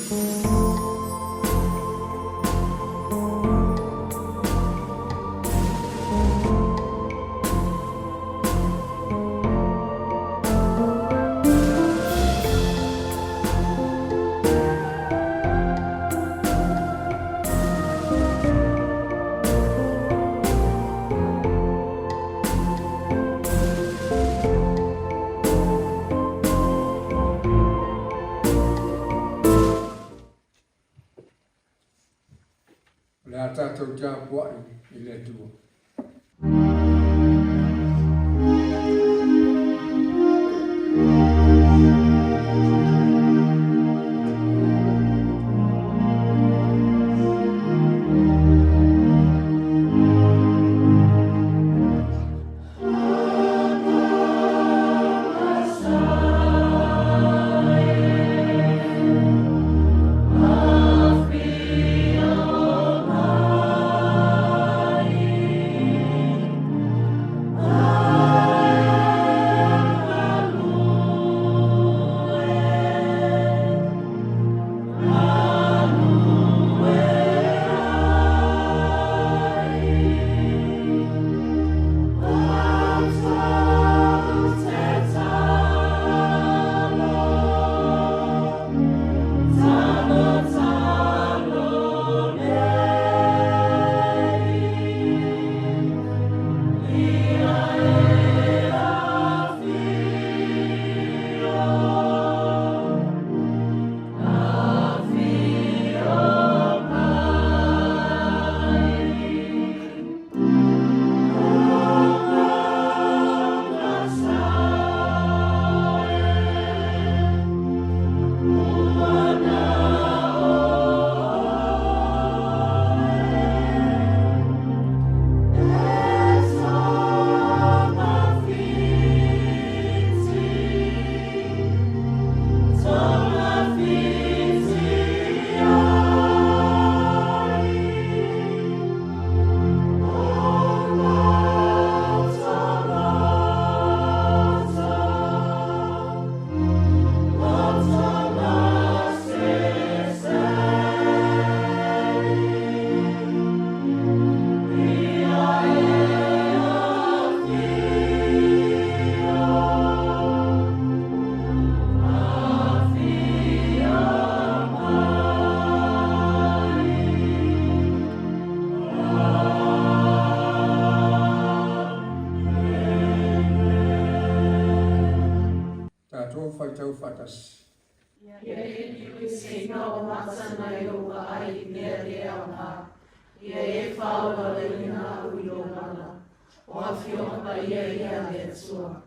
O le a tatou tapuai i le Atua. Tatou faitau faatasi. Ia e seina o mata nai o ka ai i mea le aoga. Ia e whaawaleina au i lō mana. O afioga paia ia a le Atua.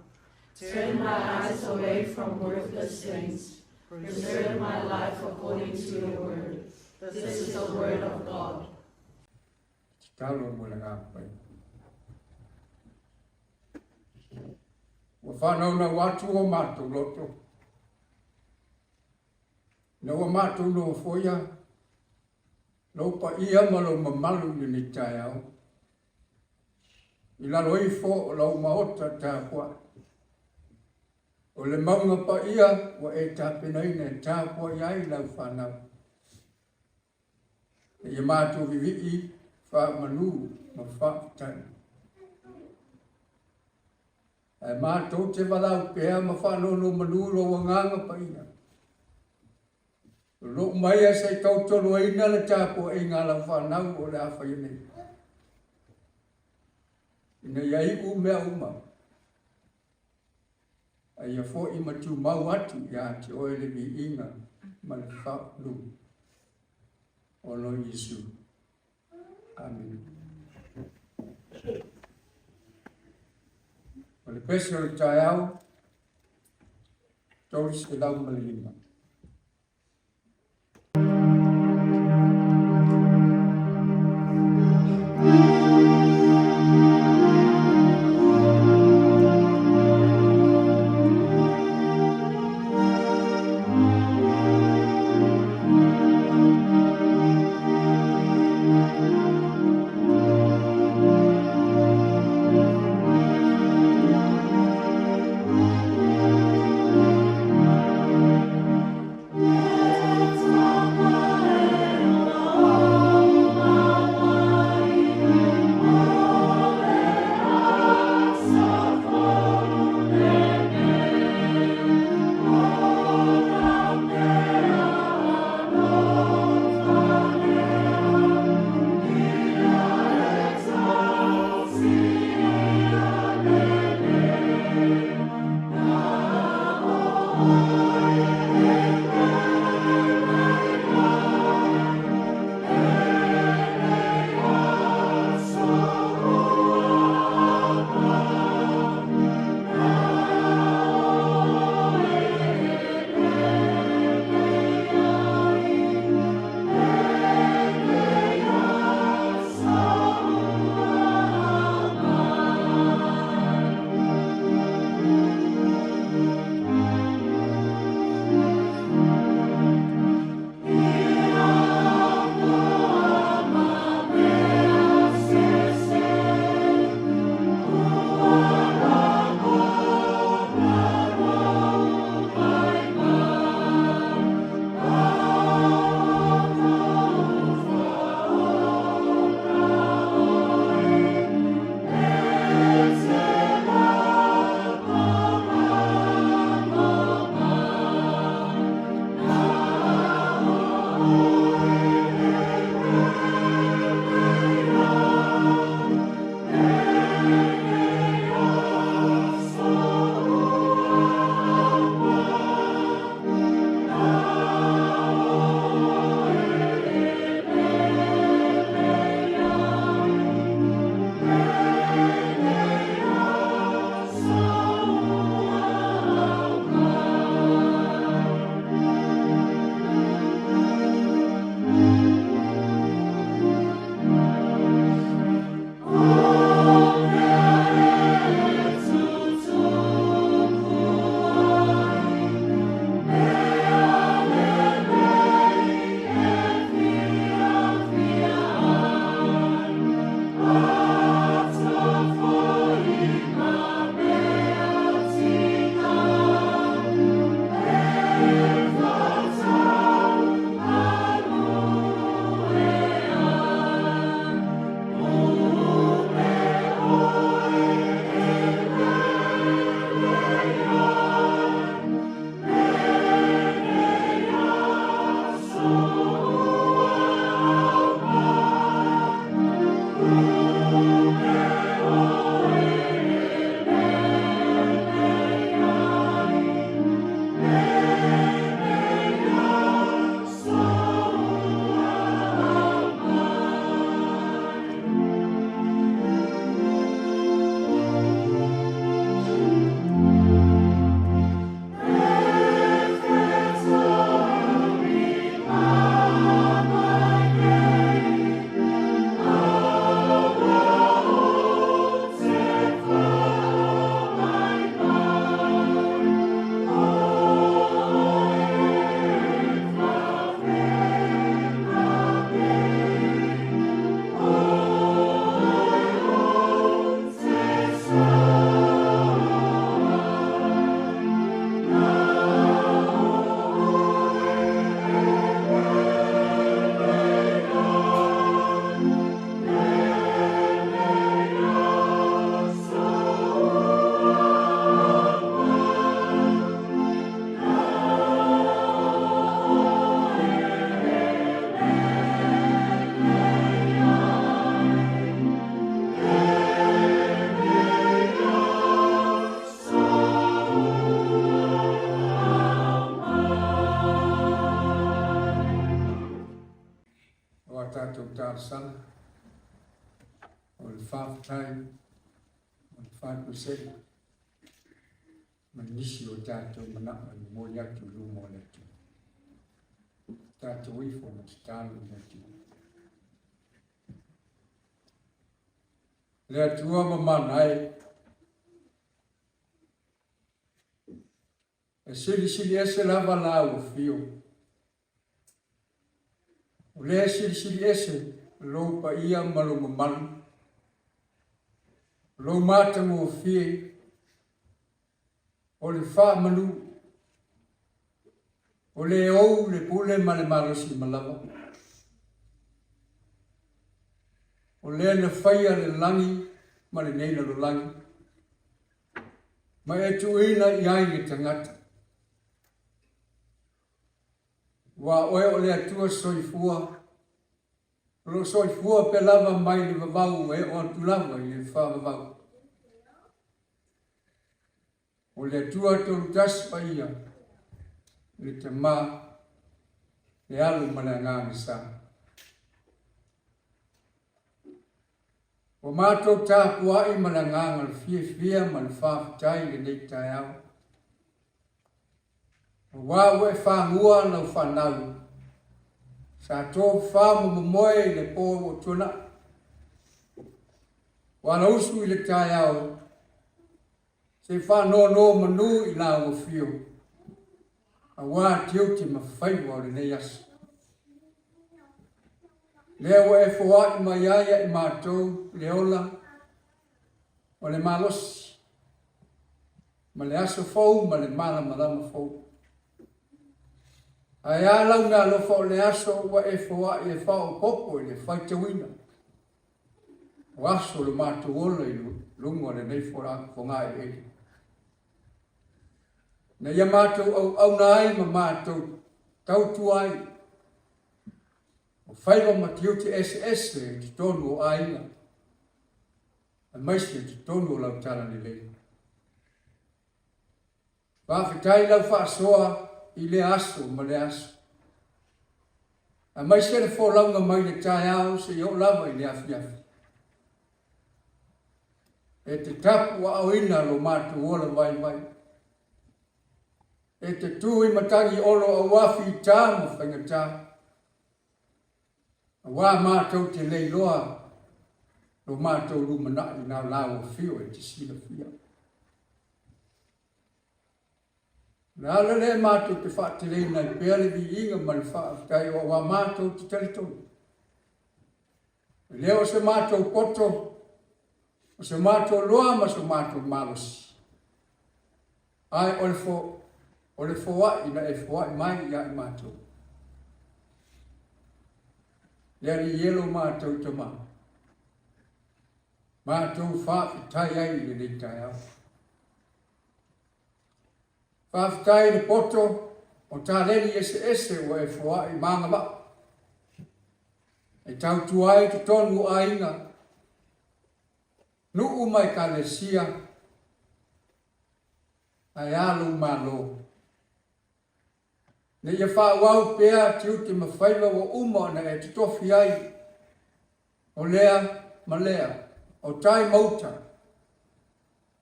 Turn my eyes away from worthless things. Preserve my life according to your word. This is the word of God. Tatalo mo le agaga. Ua faanaunau atu o matou loto. Ina ua matou nofoia lou paia ma lou mamalu i lenei taeao, i lalo ifo o lau maota tapuai. O le mauga paia ua e tapenaina e tapuai ai lau fanau. Ia matou vivii faamanu ma faafetai. Ae matou te valaau pea ma faanonomanu lou agaga paia. Lou maia se i tautoaluaina le tapuaiga a lau fanau o le a faia nei. Ina ia iu mea uma, a ia fo'i ma tumau atu iā te oe le viiga ma le faulu. Ona o Iesu. Amene. O le pese o le taeao, 305. tatou talosaga o le faafetai o le 5% ma nisi o tatou manao e momoli atu i luma o le Atua. Tatou ifo ma tatalo i le Atua. Le Atua mamana e, e silisili ese lava lau afio. O lea e silisili ese lou paia ma lou mamalu, lou matagofie, o le faamanu, o le ou le pule ma le malosi malava. O lea na faia le lagi ma lenei lalolagi, ma e tuuina i ai le tagata. Aua o oe o le Atua soifua, o lo o soifua pea lava mai le vavau e oo atu lava i le faavavau. O le Atua Tolutasi Paia, le Tama, le Alo ma le Agaga Sa. Ua matou tapuai ma le agaga o le fiafia ma le faafetai i lenei taeao. Aua ua e fagua lau fanau, sa tofafa ma momoe i le po ua tuanai. Ua alausu i le taeao, se i faanonomanu i lau afio, aua tiute ma faiva o lenei aso. Lea ua e foai mai ai ia i matou le ola o le malosi, ma le aso fou ma le malamalama fou. Ae a lau meaalofa o le aso ua e foai e faaopoopo i le faitauina o aso o lo matou ola i luga o lenei fogaeleele. Na ia matou auauna ai ma matou tautua ai o faiva ma tiute eseese i totonu o aiga, aemaise i totonu o lau Talalelei. Faafetai lau faasoa i lea aso ma lea aso, aemaise le folauga mai le taeao seia oo lava i le afiafi. E te tapuaaoina lo matou ola vaivai. E te tu i matagi olo aua fita ma faigata. Aua matou te le iloa lo matou lumanai na o lau afio e te silafia. O le ala lea matou te faateleina ai pea le viiga ma le faafetai o aua matou te talitonu. E le o se matou poto, o se matou loa ma so matou malosi. Ae o le fo, o le foai na e foai mai ia i matou. Le Alii e lo matou Tama, matou faafetai ai i lenei taeao. Faafetai i le poto o taleni eseese ua e foai ma agavaa e tautua ai totonu o aiga, nuu ma ekalesia, ae a lou Malo. Ne ia faaauau pea tiute ma faiva ua uma ona e totofi ai o lea ma lea o tai ma uta,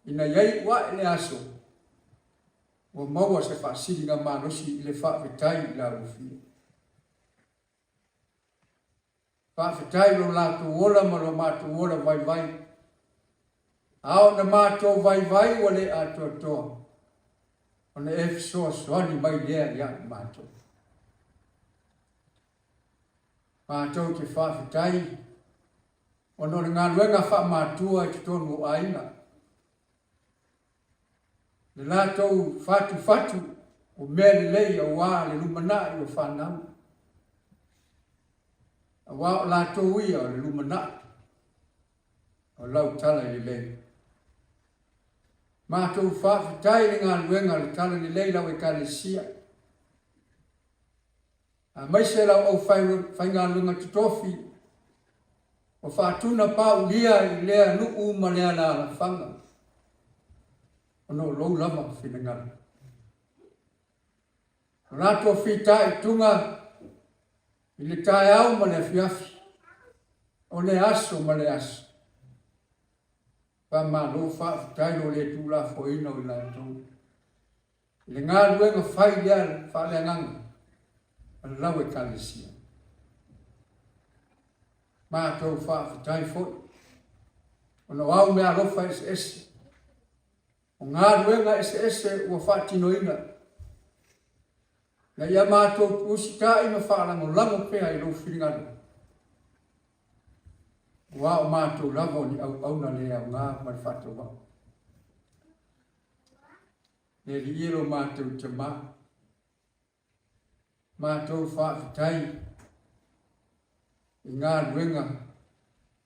ina ia iu ae le aso ua maua se faasiliga malosi i le faafetai i lau Afio. Faafetai lo latou ola ma lo matou ola vaivai. A ona matou vaivai ua le atoatoa, ona e fesoasoani mai lea ia i matou. Matou te faafetai ona o le galuega faamatua i totonu o aiga. Le latou fatufatu o mea lelei aua le lumanai o fanau. Aua o latou ia o le lumanai o lau tala lelei. Matou faafetai i le galuega o le tala lelei lau Ekalesia, aemaise lau aufaigaluega totofi ua faatuna paulia i lea nuu ma lea alaalafaga, ona o lou lava finagalo. O latou fitaituga i le taeao ma le afiafi. O lea aso ma lea aso. Faamalo faafetai lo le tuulafoaina o i latou i le galuega fai lea faaleagaga a lau Ekalesia. Matou faafetai foi ona o au meaalofa eseese, o galuega eseese ua faatinoina, ina ia matou usitai ma faalagolago pea i lou finagalo. Aua o matou lava o ni auauna le aoga ma le faatauvaa. Le Alii e lo matou Tama, matou faafetai i galuega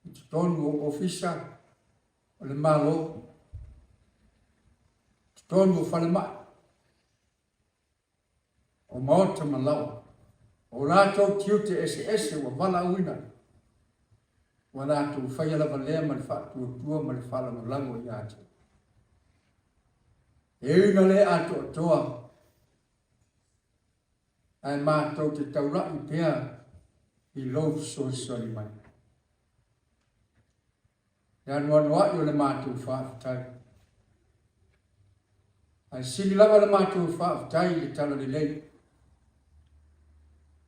i totonu o ofisa o le Malo, totonu o falemai, o maota ma laoa, o latou tiute eseese ua valaauina, ua latou faia lava lea ma le faatuatua ma le faalagolago ia te E ui ina le atoatoa, ae matou te taulai pea i lou fesoasoani mai. Le anoanoai o le matou faafetai. Ae sili lava le matou faafetai i le Talalelei.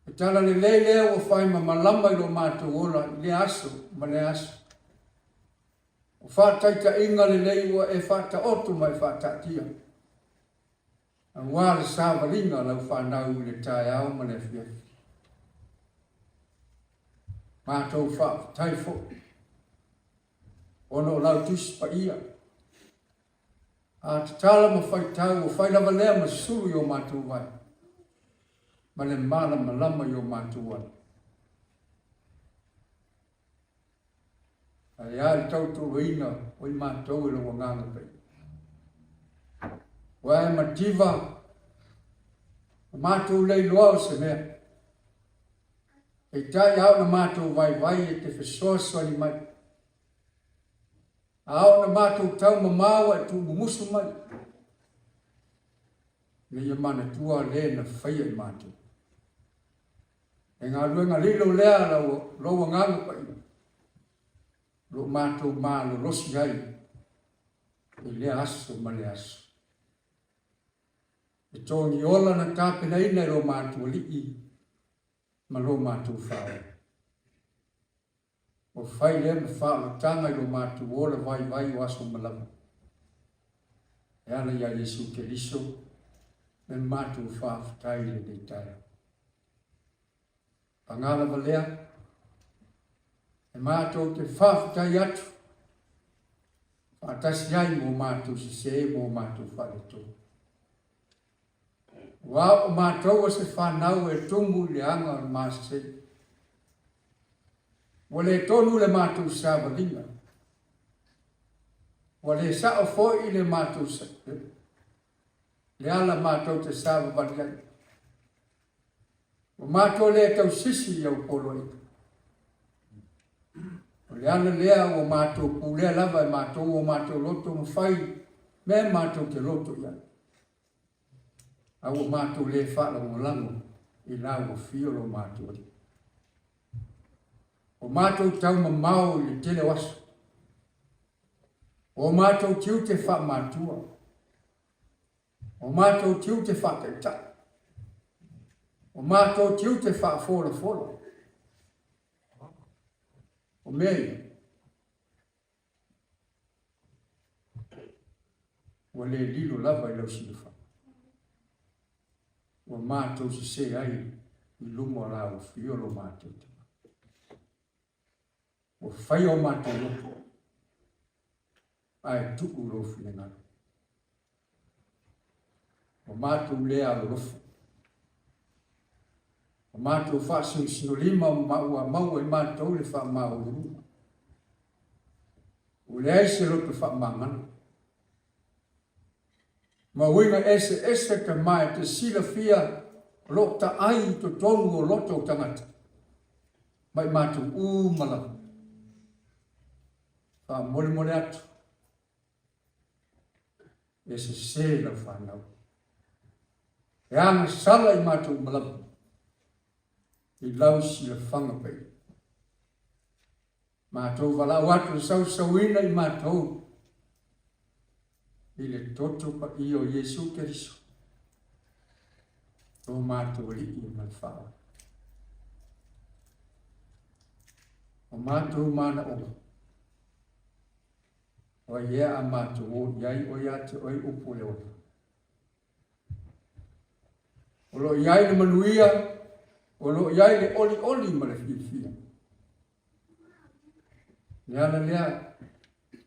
Le Talalelei lea ua fai ma malama i lo matou ola i lea aso ma lea aso. O faataitaiga lelei ua e faataoto ma e faataatia, aua le savaliga a lau fanau i le taeao ma le afiafi. Matou faafetai foi ona o lau Tusi Paia. A tatala ma faitau, ua fai lava lea ma sulu i o matou vai, ma le malamalama i o matou ala. Ae a le tautuaina o i matou e lou Agaga Paia. Ua e mativa ma matou le iloa o se mea. Peitai a oo na matou vaivai e te fesoasoani mai. A oo na matou tau mamao ua e tuumumusu mai. Ina ia manatua le na faia i matou. E galuega lilo lea lau, lou Agaga Paia, o lo o matou malolosi ai i lea aso ma lea aso. E togi ola na tapenaina e lo matou Alii ma lo matou Faaola. Ua fai lea ma faaolataga i lo matou ola vaivai o aso uma lava. E ala iā Iesu Keriso le matou faafetai i lenei taeao. Paga lava lea, e matou te faafetai atu faatasi ai mo matou sese mo matou faaletonu. Aua o matou o se fanau e tumu i le aga o le masesei. Ua le tonu le matou savaliga. Ua le sao foi le matou le ala matou te savavali ai. Ua matou le tausisi i au poloaiga. O le ala lea ua matou pulea lava e matou o matou loto ma fai mea matou te loto i ai. A ua matou le faalagolago i la ua fio lo matou Alii. Ua matou taumamao i le tele o aso. O matou tiute faamatua. O matou tiute faataitai. O matou tiute faafolafola. O mea ia, ua le lilo lava i lau silafaga. Ua matou sese ai i luma o la ua fio lo matou tama. Ua faia o matou loto, ae tuu lou finagalo. Ua matou le alolofa. Ua matou faasinosinolima ma ua maua i matou le faamaualuluga. Ua leai se loto faamagalo. Ma uiga eseese ka ma e te silafia o lo o taai i totonu o loto o tagata, ma i matou uma lava. Faamolemole atu, e sese lau fanau. E agasala i matou uma lava, i lau silafaga paia. Matou valaau atu le sausauina i matou i le toto paia o Iesu Keriso, lo matou Alii ma le Faaola. O matou manaoga, o ai ea a matou o i ai o ia te oe upu o le ola. O lo o i ai le manuia, o lo o i ai le olioli ma le fiafia. Le ala lea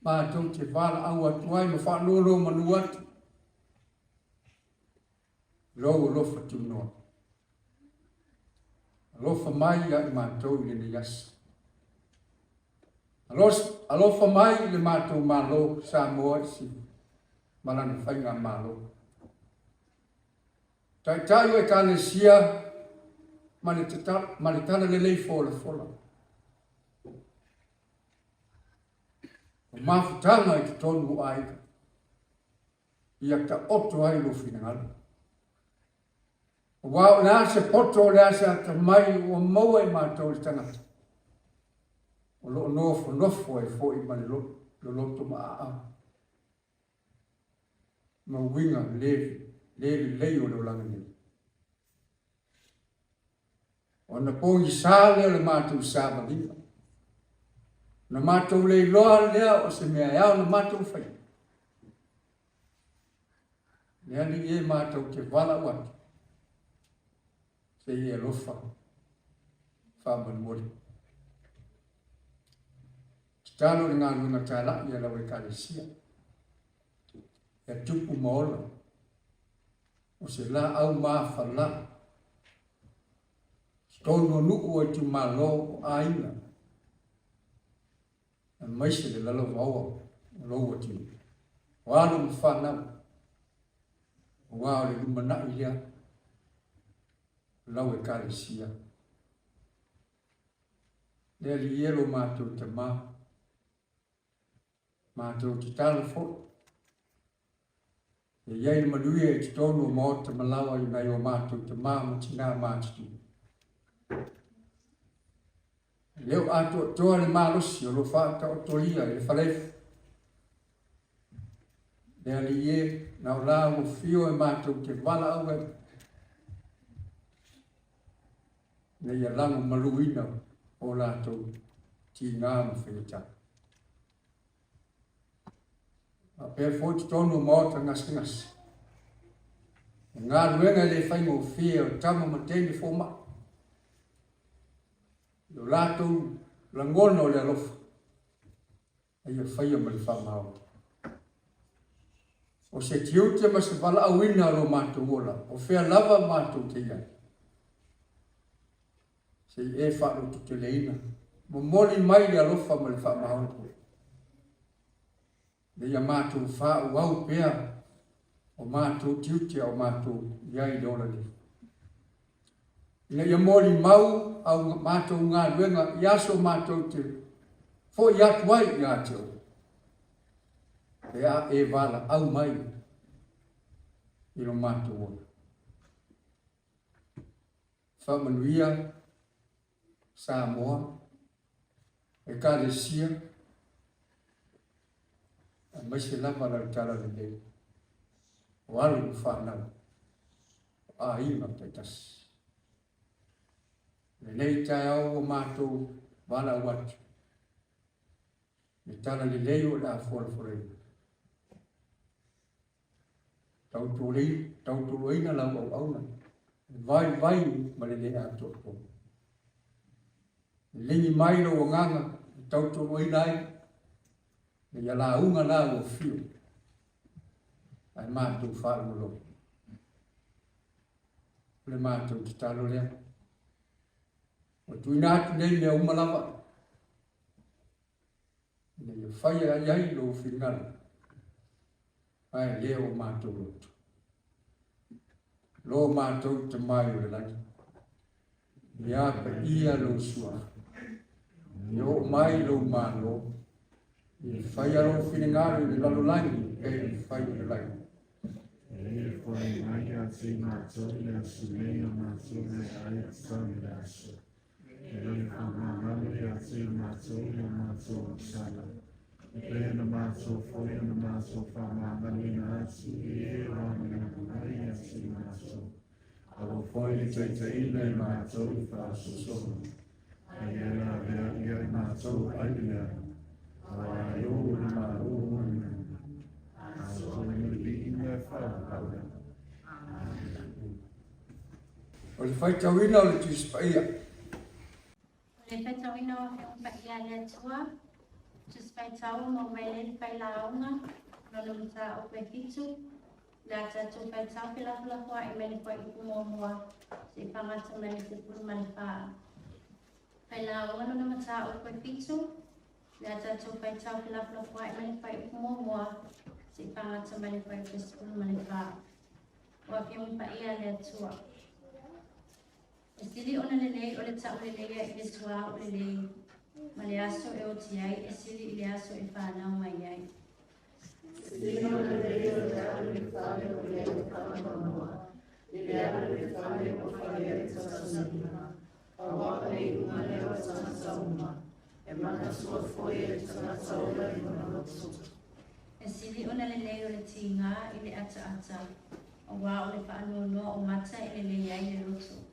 matou te valaau atu ai ma faanonomanu atu lou alofa tunoa. Alofa mai ia i matou i lenei aso. Alofa mai i le matou Malo Samoa i Sili ma lana faigamalo. Taitai o Ekalesia ma le, ma le talalelei folafola. O mafutaga i totonu o aiga, ia taoto ai lou finagalo. Aua o le a se poto, o le a se atamai ua maua e matou le tagata, o lo o nofonofo ai foi ma le loloto maʻaʻa ma uiga le lelei o le olaga nei. Ona pogisa lea o le matou savaliga, ona matou le iloa lea o se mea e ao ona matou faia. Le Alii e matou te valaau atu, se i e alofa faamanuole. Tatalo le galuega talai a lau Ekalesia, ia tupu ma ola, o se laau mafala, totonu o nuu o itumalo o aiga, aemaise le lalovaoa o lou atunuu, o alo ma fanau, aua o le lumanai lea o lau Ekalesia. Le Alii e lo matou Tama, matou tatalo foi, ia i ai le manuia i totonu o maota ma laoa i nai o matou tama ma tinā matutua. E le o atoatoa le malosi o lo o faataotolia i le faleifo. Le Alii e, na o la ua fio e matou te valaau ai, ina ia lagomaluina o latou tiga ma faigata. Faapea foi totonu o maota gasegase. O galuega e le faigofie o tama ma teine fomai. I o latou lagona o le alofa, a ia faia ma le faamaoni. O se tiute ma se valaauina o lo matou ola, o fea lava matou te i ai. Se i e faalototeleina, momoli mai le alofa ma le faamaoni. Ina ia matou faaauau pea o matou tiute a o matou i ai i le ola nei. Ina ia molimau au matou galuega i aso matou te foi atu ai ia te oe, pe a e valaau mai i lo matou ola. Faamanuia Samoa, Ekalesia, aemaise lava lau talalelei o alo ma fanau o aiga taitasi. Lenei taeao ua matou valaau atu, le talalelei o le a folafolaina. Tautuaina lau auauna, e vaivai ma le le atoatoa. Lelegi mai lou agaga e tautuaina ai ina ia lauga la ua fio, ae matou faalogologo. O le matou tatalo lea. Ua tuuina atu nei mea uma lava, ina ia faia i ai lou finagalo, ae le o matou loto. Lo matou Tama i o le lagi, ia paia lou suafa, ia oo mai lou Malo, ia faia lou finagalo i le lalolagi e pei ona fai i le lagi. E whai mai a te mātou i le aso nei o mātou mea ai a tau i le aso. E whamangalo ia te i matou i o matou sala, e pei ona matou foi ona matou faamagaloina atu i e o agaiga mai ia te i matou. Aua foi ne i taitaiina i matou i faasosoga, a ia lavea ia i matou ai le leaga, auā e ou le Malo ma le mana, atoa ma le viiga e faavavau. Amene. O le faitauina o le Tusi Paia. O le faitauina o Afioga Paia a le Atua, Tusi Faitau maua mai lea i le Failauga, lona mataupu e 7, o le a tatou faitau felafolafoai mai le fuaiupu muamua seia fagata mai le 14. Failauga lona mataupu e 7, o le a tatou faitau felafolafoai mai le fuaiupu muamua seia fagata mai le fuaiupu 14. O Afioga Paia a le Atua. E sili ona lelei o le tauleleia i le suauu lelei ma le aso e oti ai e sili i le aso e fanau mai ai. Sili ona lelei o le alu i le fale ua i ai le faanoanoa, i le alu i le fale ua fai ai le tausamiga, aua o le iuga lea o tagata uma, e manatua foi e le tagata ola i lona loto. E sili ona lelei o le tiga i le ataata, aua o le faanoanoa o mata e lelei ai le loto.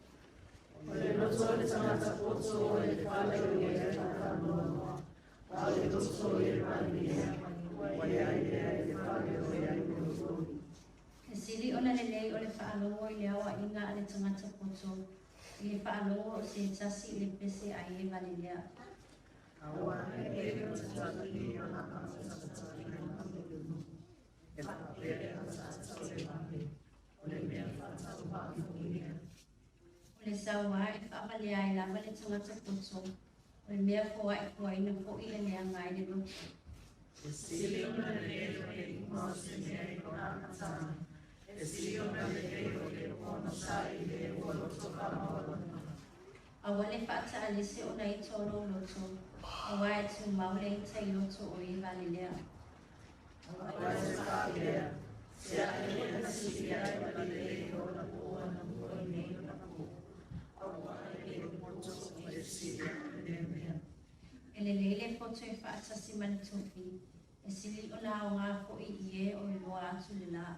O le loto o le tagata poto o le fale ua i ai le faanoanoa, a o le loto o e malilia, ua i ai lea i le fale ua i ai le olioli. E sili ona lelei o le faalogo i le aoaiga a le tagata poto, i le faalogo o se tasi i le pese a e valelea. Aua e le o tatali o na matatali na e faapea e ataata o le mame, o le mea faatauvaa foi lea. O le sauā e faavalea ai lava le tagata poto, o le mea foaifoaina foi e leaga ai le loto. E sili ona lelei o le iuga o se mea i lona amataga, e sili ona lelei o le onosai i le ua loto faamaualaloga. Aua le faataalese ona ita o lou loto, aua e tumau le ita i loto o e valelea. Aua e te faapea, se ae le na sili ai ma lelei o ona po anamua i nei ona po, aua e le poto i le sili o lea mea. E lelei le poto e faatasi ma le tofi, e sili ona aoga foi i e o iloa atu le la.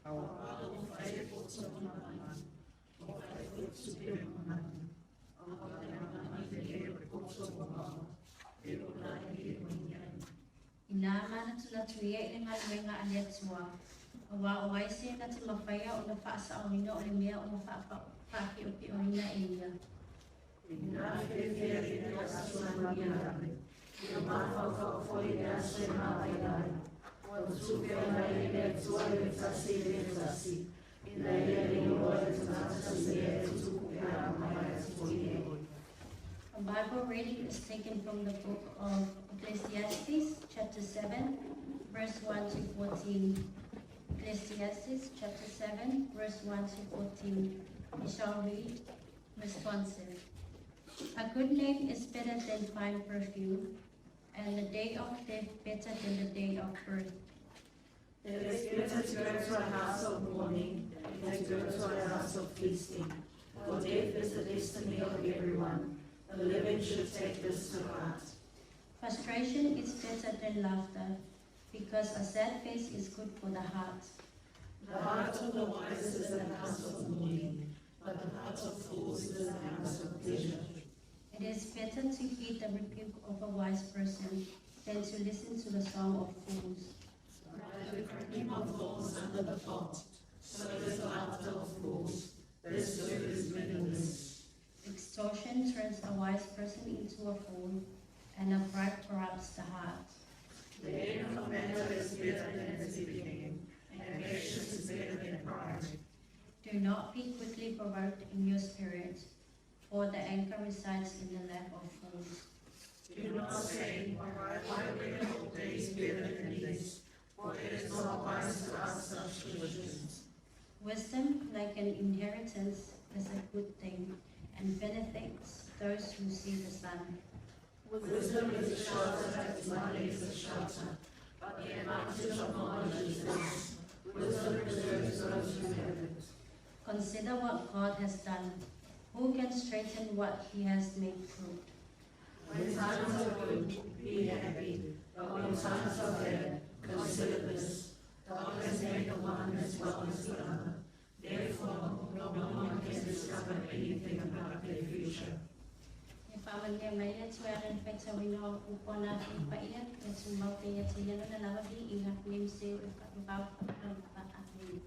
Aua ua fai le poto ma mamalu, ua fai foi tupe ma mana, aua le agamai lelei o le poto ua maua, e ola ai e mai ai. Inā manatunatu ia i le galuega a le Atua, aua o ai se na te mafaia ona faasaoina o le mea ua faapiopioina e ia. Inā feefea i le aso e manuia ai, ia mafaufau foi i le aso e mavae ai, ua tupe ona e le Atua le tasi i le tasi, ina ia iloa e le tagata se mea e tupu pe a mavae atu foi e oe. A Bible reading is taken from the book of Ecclesiastes, chapter 7, verse 1 to 14. Ecclesiastes, chapter 7, verse 1 to 14. We shall read responsive. A good name is better than fine perfume, and the day of death better than the day of birth. It is better to go to a house of mourning than to go to a house of feasting, for death is the destiny of everyone. The living should take this to heart. Frustration is better than laughter, because a sad face is good for the heart. The heart of the wise is in the house of mourning, but the heart of fools is in the house of pleasure. It is better to heed the rebuke of a wise person than to listen to the song of fools. Like the cracking of thorns under the pot, so is the laughter of fools. This too is meaningless. Extortion turns a wise person into a fool, and a bribe corrupts the heart. The end of a matter is better than its beginning, and patience is better than pride. Do not be quickly provoked in your spirit, for the anger resides in the lap of fools. Do not say, why were the old days better than these? For it is not wise to ask such questions. Wisdom, like an inheritance, is a good thing, and benefits those who see the sun. Wisdom is a shelter as money is a shelter, but the advantage of knowledge is this: wisdom preserves those who have it. Consider what God has done. Who can straighten what he has made crooked? When times are good, be happy, but when times are bad, consider this. God has made the one as well as the other. Therefore, no one can discover anything about their future. E faamanuia mai le Atua e ala i le faitauina o upu a na Afioga Paia, ia tumau pea ia te ia Lona lava viiga, nei ma seua i le faavavau faapalapala. Amene.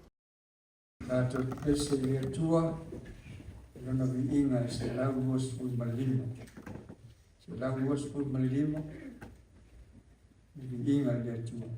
Tatou pepese i le Atua i Lona viiga e 125. 125, le viiga i le Atua.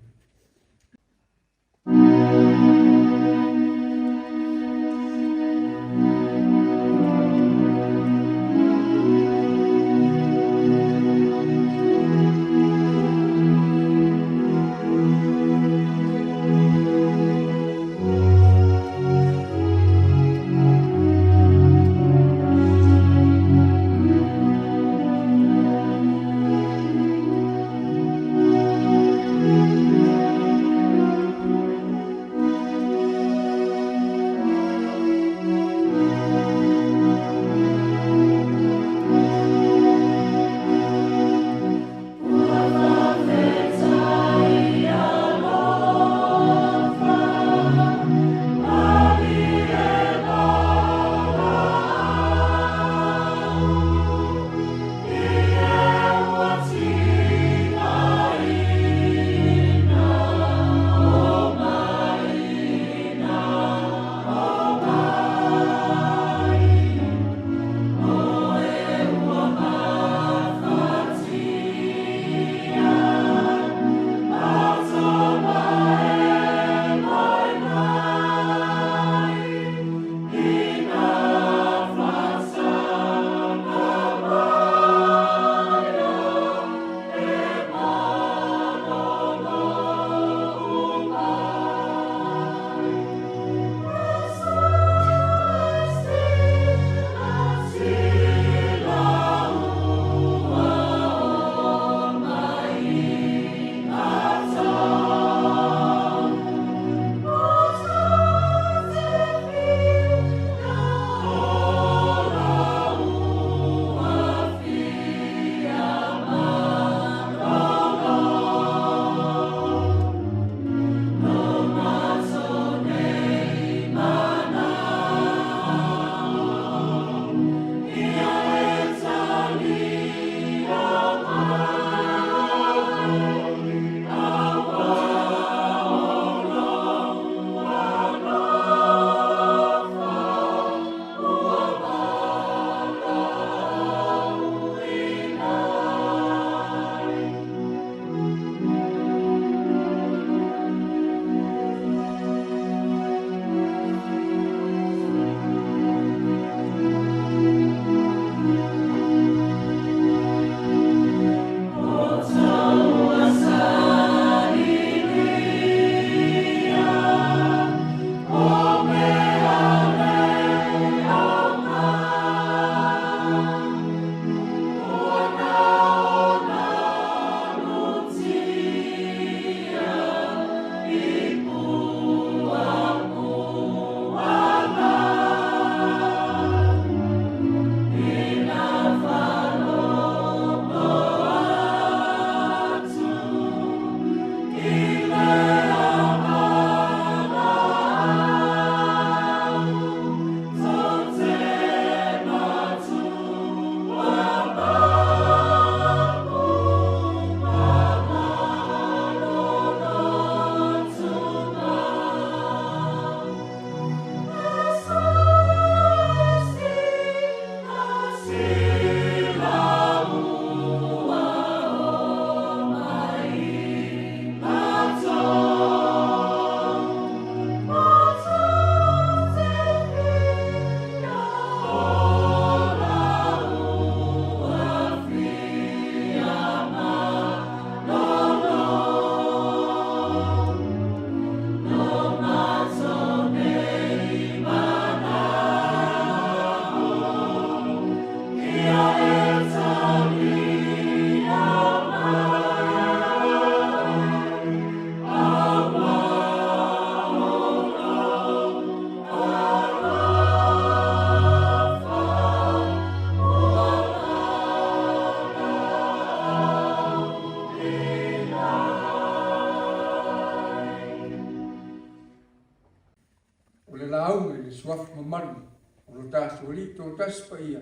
mamalu o lo tatou Alii Toatasi Paia,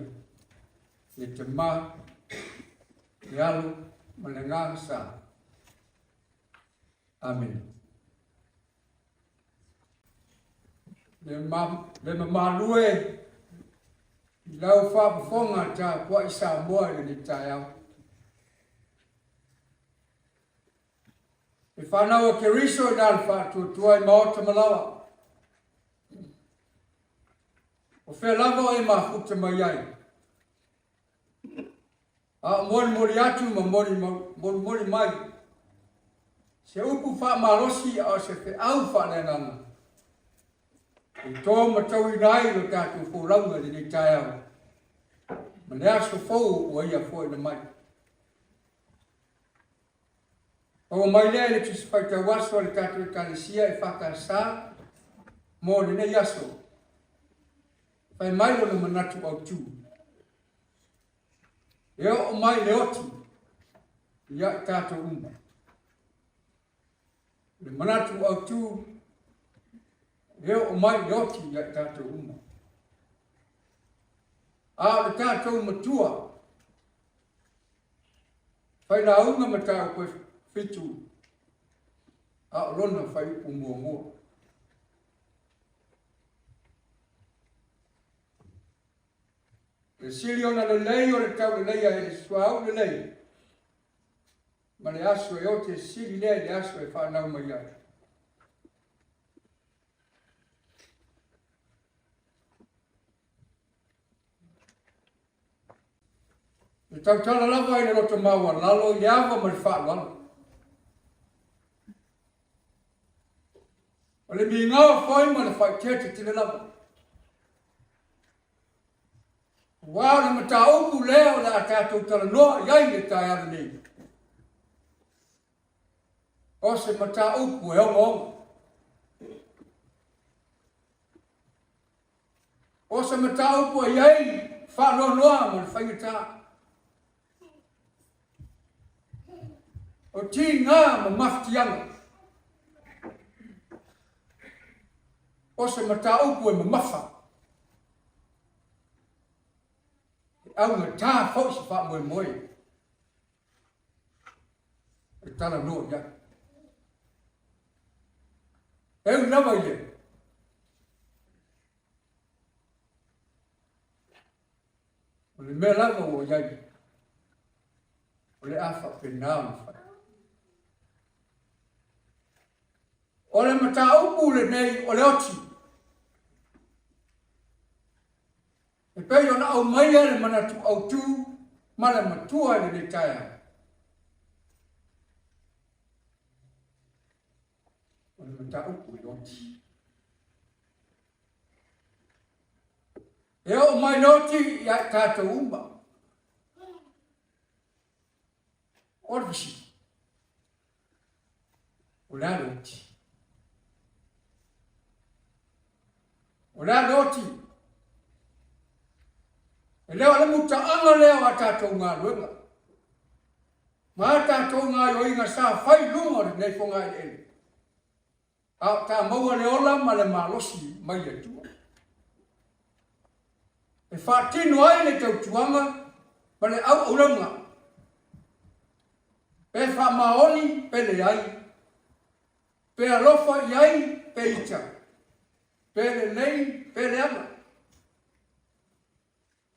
le Tama, le Alo ma le Agaga Sa. Amene. Le, ma, le mamalu e i lau faafofoga tapuai Samoa i lenei taeao. E fanau a Keriso i na le faatuatua i maota ma laoa. O fea lava o e mafuta mai ai. A o molimoli atu ma molimoli mai se upu faamalosi a o se feau faaleagaga e to matauina ai lo tatou folauga i lenei taeao ma le aso fou ua ia foaina mai. Maua mai lea i le Tusi Faitau Aso a le tatou Ekalesia EFKS mo lenei aso. Fai mai lona manatu autu. E oo mai le oti ia i tatou uma. Le manatu autu e oo mai le oti ia i tatou uma. A o le tatou matua, failauga mataupu e 7, a o lona faiupu muamua. Le sili ona lelei o le tauleleia e le suauu lelei ma le aso e ote sili lea i le aso e whanau mai ai. E tautala lava i le loto maualalo i le ava ma le faaaloalo. O le migao foi ma le faaeteete tele lava. Aua o le mataupu lea o le a tatou talanoa i ai i le taeao lenei. O se mataupu e ogaoga. O se mataupu e i ai faanoanoa ma le faigata. O tiga ma mafatiaga. O se mataupu e mamafa. E augatā foi se faamoemoe e talanoa i ai. E ui lava i lea, o le mea lava ua i ai, o le a faapena ona fai. O le mataupu lenei o le oti. E pei ona aumaia le manatu autu ma le matua i lenei taeao. O le mataupu i oti. E oo mai le oti ia i tatou uma. O le fesili, o le a le oti? O le a le oti? E le o le mutaaga lea o a tatou galuega ma a tatou gaoioiga sa fai i luga o lenei fogaeleele, a o ta maua le ola ma le malosi mai le Atua. E faatino ai le tautuaga ma le auaunauga, pe faamaoni pe leai, pe alofa i ai pe ita, pe lelei pe leaga,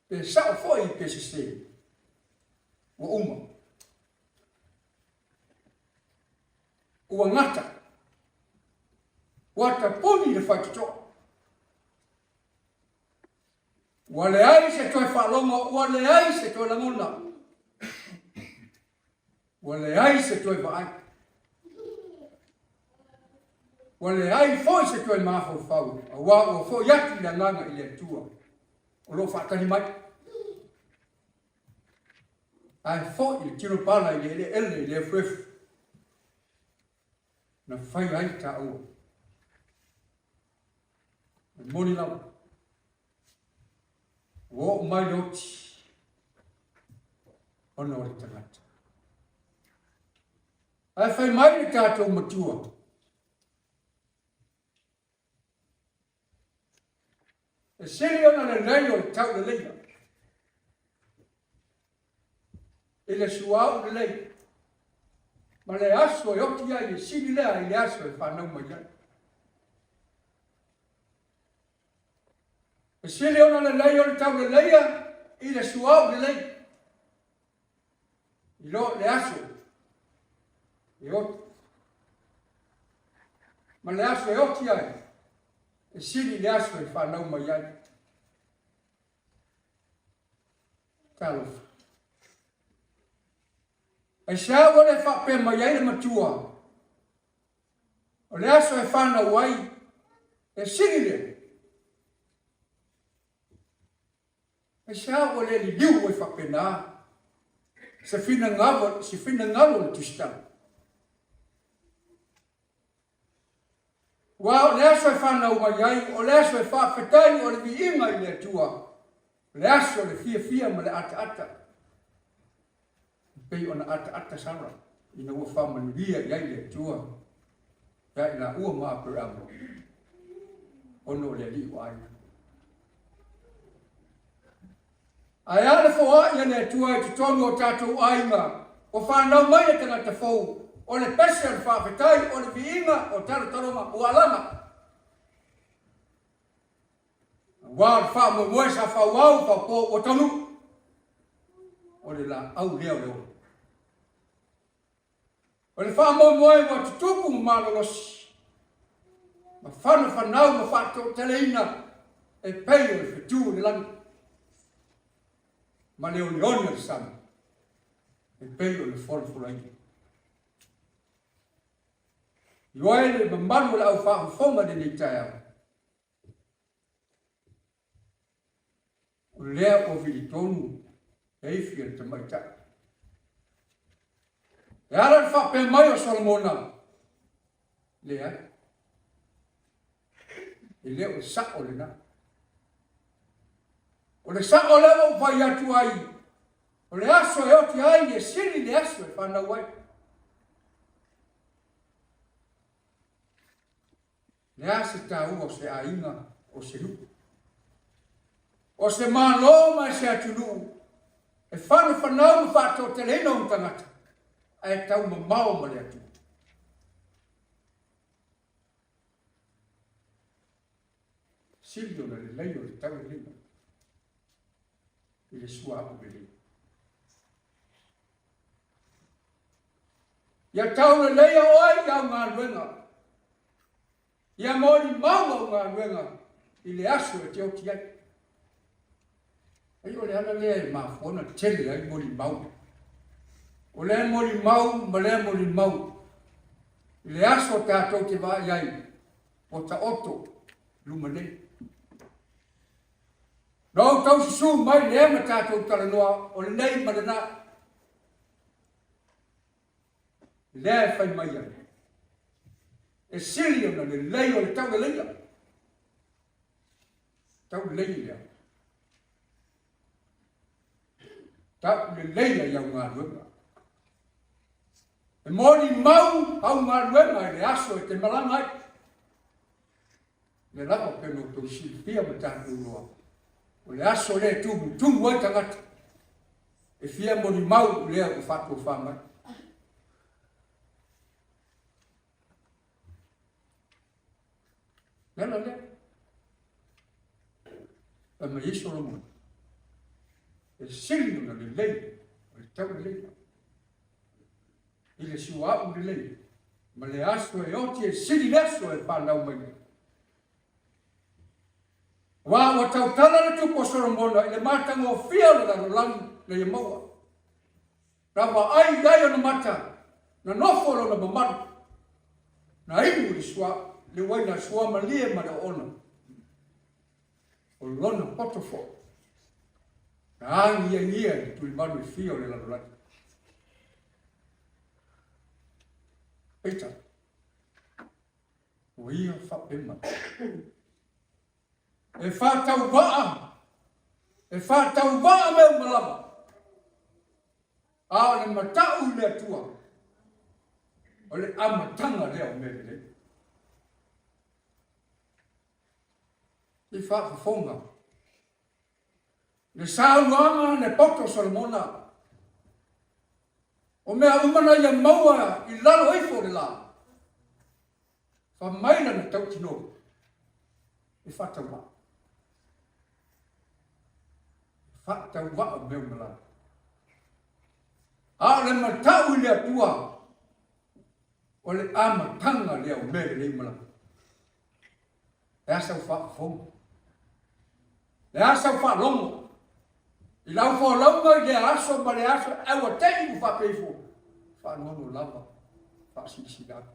pe sao foi pe sese, ua uma. Ua gata, ua tapuni le faitotoa. Ua leai se toe faalogo, ua leai se toe lagona, ua leai se toe vaai, ua leai foi se toe mafaufau, aua ua foi atu le agaga i le Atua o lo o faatali mai. Ae foi le tino pala i le eleele i le efuefu na faia ai taua. E moni lava, ua oo mai le oti ona o le tagata. Ae fai mai le tatou matua, E sili ona lelei o le tauleleia i le suauu lelei ma le aso e oti ai e sili lea i le aso e fanau mai ai. E sili ona lelei o le tauleleia i le suauu lelei i lo le aso e oti ma le aso e oti ai e sili le aso e fanau mai ai. Talofa. Aisea ua le faapea mai ai le matua, o le aso e fanau ai, e sili lea. Aisea ua le liliu ai faapena se finagalo, se finagalo o le Tusitala. Aua o le aso e fanau mai ai, o le aso e faafetai, o le viiga i le Atua, o le aso o le fiafia ma le ataata, e pei ona ataata Sara ina ua faamanuia i ai le Atua ia i laua ma Aperama, ona o le Alii o aiga. Ae a le foai a le Atua i totonu o tatou aiga, ua fanau mai le tagata fou, o le pese o le faafetai, o le viiga, o talotaloga, ua alaga. Aua o le faamoemoe sa fauau faupo ua taunuu, o le laau lea o le ola. O le faamoemoe ua tutupu ma malolosi, ma fanafanau ma faatoateleina e pei o le fetu i le lagi, ma le oneone o le sami, e pei o le folafolaina. Ioe le mamalu o le au faafofoga i lenei taeao, O lea ua vilitonu le ifi a le tamaitai. E ala le faapea mai o Solomona, leai, e le o le sa'o lena. O le sa'o lea ua ou fai atu ai, o le aso e oti ai e sili le aso e fanau ai. Le a se taua o se aiga, o se nuu, o se Malo ma se atunuu e fanafanau ma faatoateleina ona tagata, ae taumamao ma le Atua. Sili ona lelei o le tauleleina i le suauu lelei. Ia tauleleia oe i au galuega. Ia molimau au galuega i le aso e te oti ai. Ai o le ala lea e mafua ona tele ai molimau. O lea molimau ma lea molimau. I le aso tatou te vaai ai, ua taoto luma nei. Na ou taususu mai lea ma tatou talanoa o lenei ma lena. Lea e fai mai ai, e sili ona lelei o le tauleleia. Taulelei lea. Tauleleia i au galuega. E molimau au galuega i le aso e te malaga ai. Lea lava pei ona outou silafia ma tatou iloa, o le aso lea e tumutumu ai tagata e fia molimau i lea ua faatofa mai. Le ala lea, fai mai ai Solomona, e sili ona lelei o le tauleleia i le suauu lelei ma le aso e oti e sili le aso e fanau mai ai. Aua ua tautala le tupu o Solomona i le matagofie o le lalolagi na ia maua. Na vaai i ai ona mata, na nofo lona mamalu, na inu le sua, le uaina suamalie ma le oona. O lona poto foi, na agiagia i le tulimalu e fia o le lalolagi. Peitai, ua ia faapea mai, E faatauvaa, e faatauvaa mea uma lava, a o le matau i le Atua, o le amataga lea o mea lelei. I faafofoga le saunoaga a le poto o Solomona, o mea uma na ia maua i lalo ifo o le lā, fa mai lana tautino e faatauvaa. E faatauvaa o mea uma lalo. A o le matau i le Atua, o le amataga lea o mea lelei uma lava. Le a sau faafofoga? Le a sau faalogo? I lau folauga i lea aso ma lea aso, ae ua te i ua faapea ifo, faanoano lava, faasilasila atu.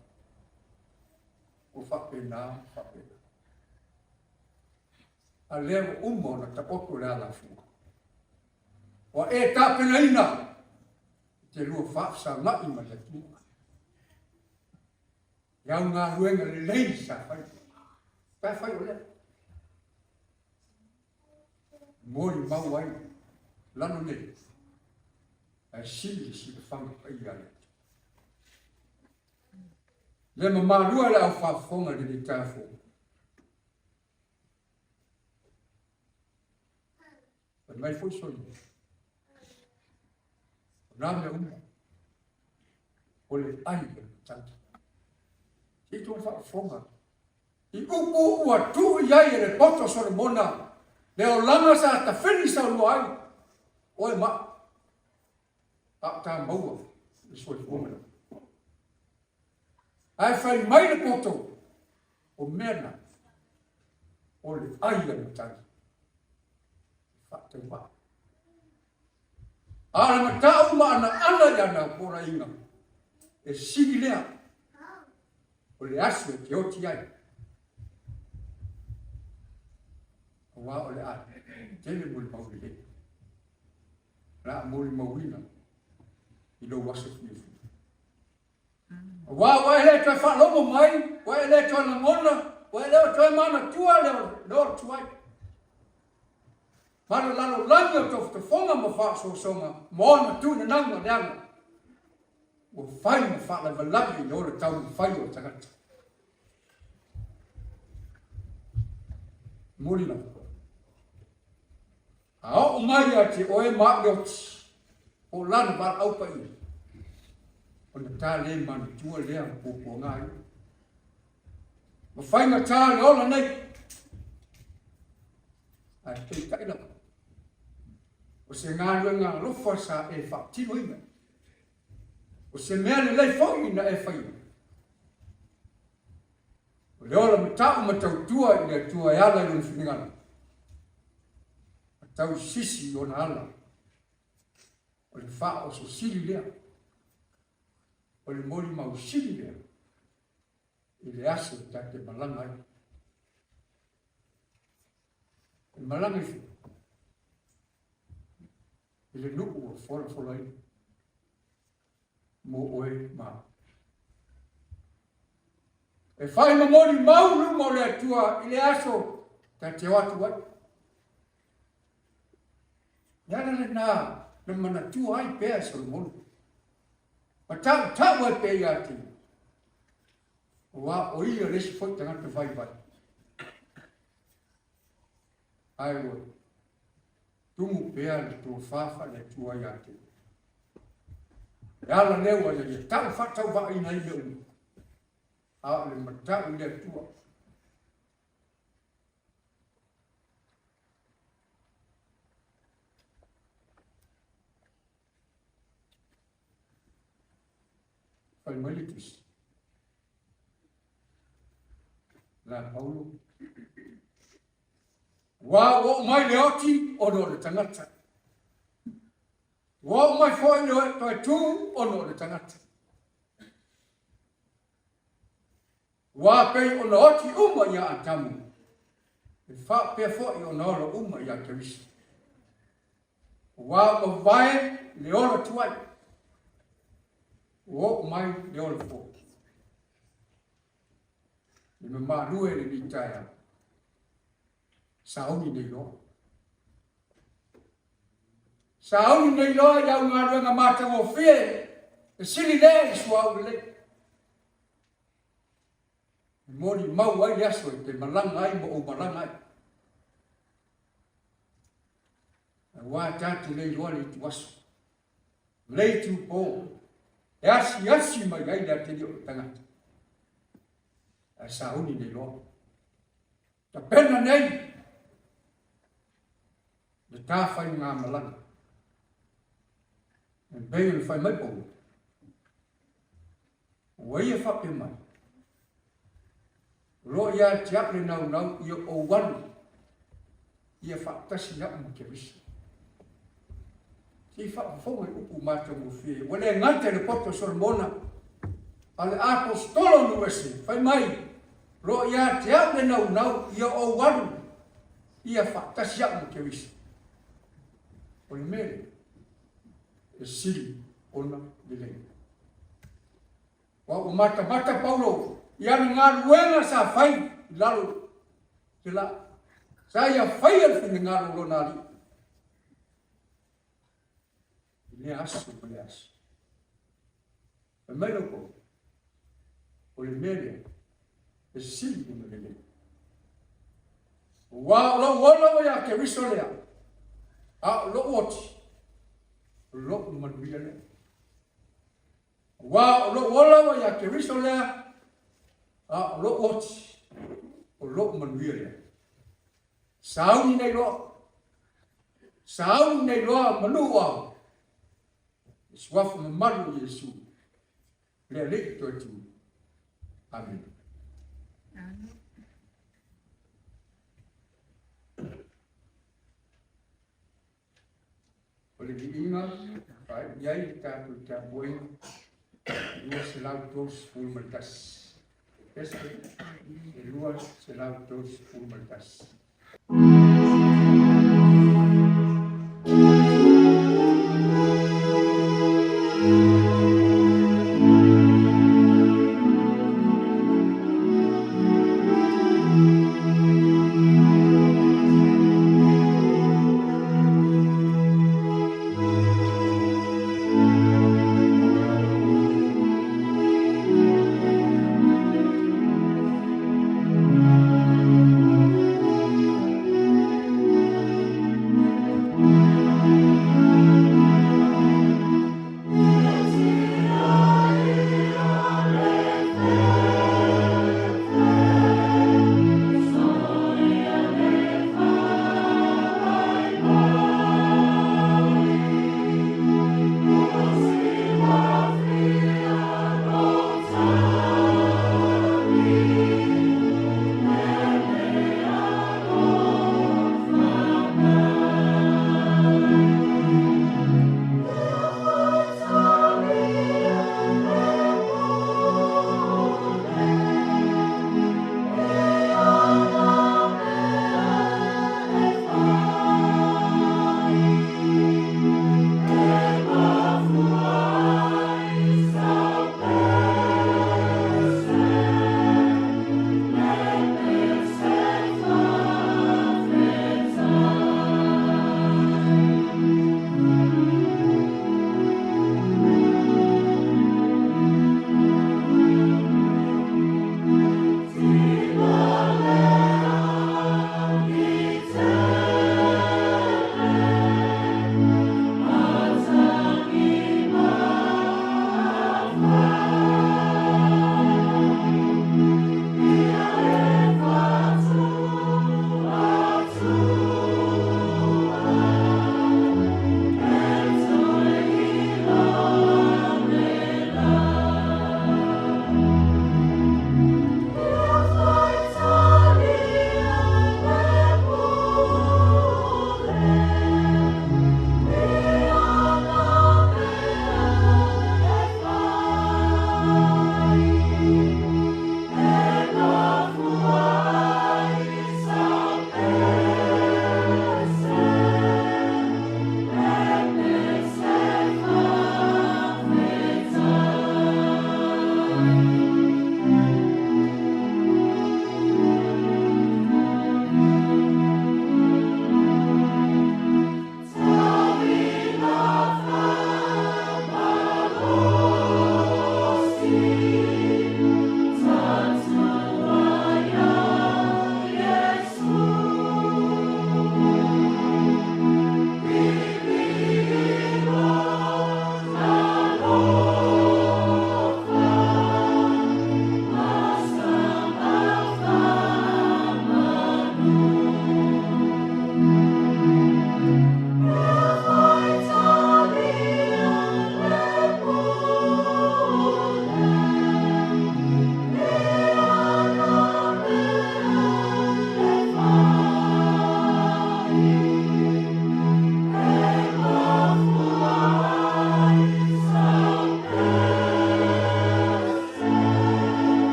Ua faapena ma faapena. A lea ua uma ona taoto le alafua. Ua e tapenaina i te lua faafesagai ma le Atua. I au galuega lelei sa fai. Pe afai o lea. Molimau ai lalo nei. Ae sili le silafaga paia a le Atua. Le mamalua le au faafofoga i lenei taeao fou. Fai mai foi Solomona. O nā mea uma, o le ai o le matagi. Se i tou faafofoga i upu ua tuu i ai e le poto Solomona le olaga sa tafili saolua ai oe ma au, a o ta maua le soifua ma le ola. Ae fai mai le poto, o mea na, o le ai a le matagi. E faatauvaa. A o le matau ma anaana i ana poloaiga, e sili lea o le aso e te oti ai. Aua o le a tele molimau lelei. O le a molimauina i lou aso fiafia. Aua ua e le toe faalogo mai, ua e le toe lagona, ua e le o toe manatua le le ola tuai. Ma le lalolagi o tofotofoga ma faaosoosoga ma ona tuinanaga leaga ua fai ma faalavelave i le ola taumafai o le tagata. Muli lava. A oo mai ia te oe ma au le oti, po o lana valaau paia, ona ta le manatua lea ma puapuaga ai. Ma faigata le ola nei. Ae peitai lava, o se galuega alofa sa e faatinoina, o se mea lelei foi na e faia. O le ola matau ma tautua i le Atua e ala i lona finagalo, ma tausisi i ona ala, o le faaoso sili lea, o le molimau sili lea i le aso e ta te malaga ai. E malaga ifo i le nuu ua folafolaina mo oe ma au. E fai ma molimau luma o le Atua i le aso ta te o atu ai. Le ala lenā na manatua ai pea e Solomona. Ma tautau ai pea ia te ia. Aua o ia le isi foi tagata vaivai. Ae ua tumu pea le tofa faale-Atua ia te ia. Le ala lea ua ia ia tau faatauvaaina ai mea uma, a o le matau i le Atua. Fai mai le tusi. La Paulo. Ua ua oo mai le oti ona o le tagata. Ua oo mai foi le toe tū ona o le tagata. Ua pei ona oti uma iā Atamu, e faapea foi ona ola uma iā Keriso. Ua mavae le ola tuai, ua oo mai le ola fou. Le mamalu e lenei taeao, sauni nei loa. Sauni nei loa i au galuega matagofie, e sili lea i le suauu lelei. E molimau ai le aso e te malaga ai ma ou malaga ai. Aua ta te le iloa le ituaso, le itupo, e asiasi mai ai le atalii o le tagata. Ae sauni nei loa. Tapena nei le ta faigamalaga. E pei ona fai mai Paulo, ua ia faapea mai, o lo o ia te au le naunau ia ou alu ia faatasi au ma Keriso. Se i faafofoga i upu matagofie, ua le gata i le poto Solomona, a le aposetolo nuu ese, fai mai, o lo o ia te au le naunau ia ou alu ia faatasi au ma Keriso. O le mea lea, e sili ona lelei. Aua ua matamata Paulo i ana galuega sa fai i lalo o le la, sa ia faia le finagalo o lona Alii i lea aso ma lea aso. Fai mai lau Paulo, o le mea lea e sili ona lelei. Aua o lou ola ua ia Keriso lea, a o lou oti, o lou manuia lea. Aua o lou ola ua ia Keriso lea, a o lou oti, o lou manuia lea. Sauni nei loa, sauni nei loa manu o ao, le suafa mamalu o Iesu, le Alii toe tu. Amene. Amen. O le viiga faaiu i ai le tatou tapuaiga 231. Efeso 231.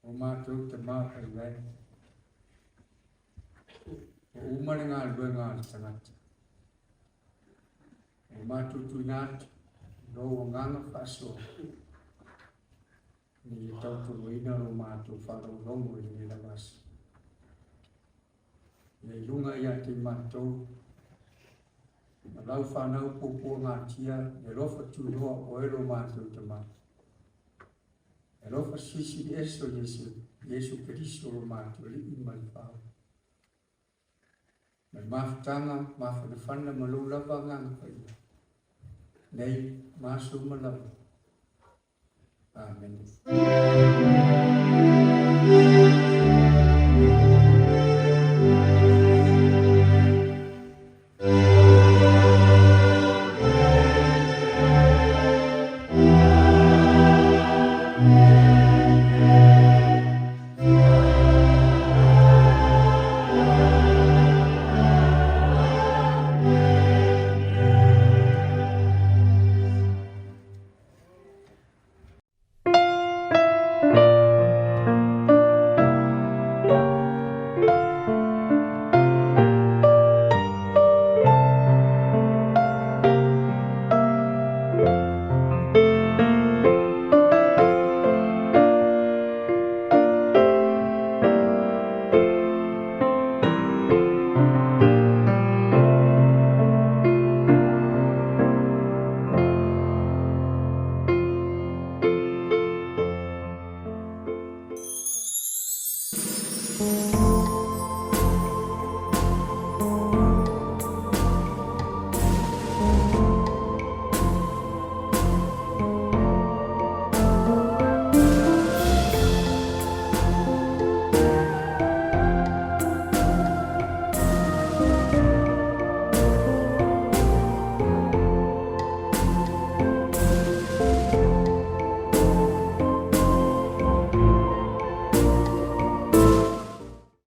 O matou Tama Faivae, ua uma le galuega a le tagata. Ua matou tuuina atu i lou agaga faasoa, ina ia tautogoina lo matou faalogologo i lenei lava aso. Ia i luga ia te i matou, ma lau fanau puapuagatia, le alofa tunoa o oe lo matou Tama. E alofa silisili ese o Iesu, Iesu Keriso lo matou Alii ma le Faaola. Ma le mafutaga mafanafana ma lou lava Agaga Paia, nei ma aso uma lava. Amene.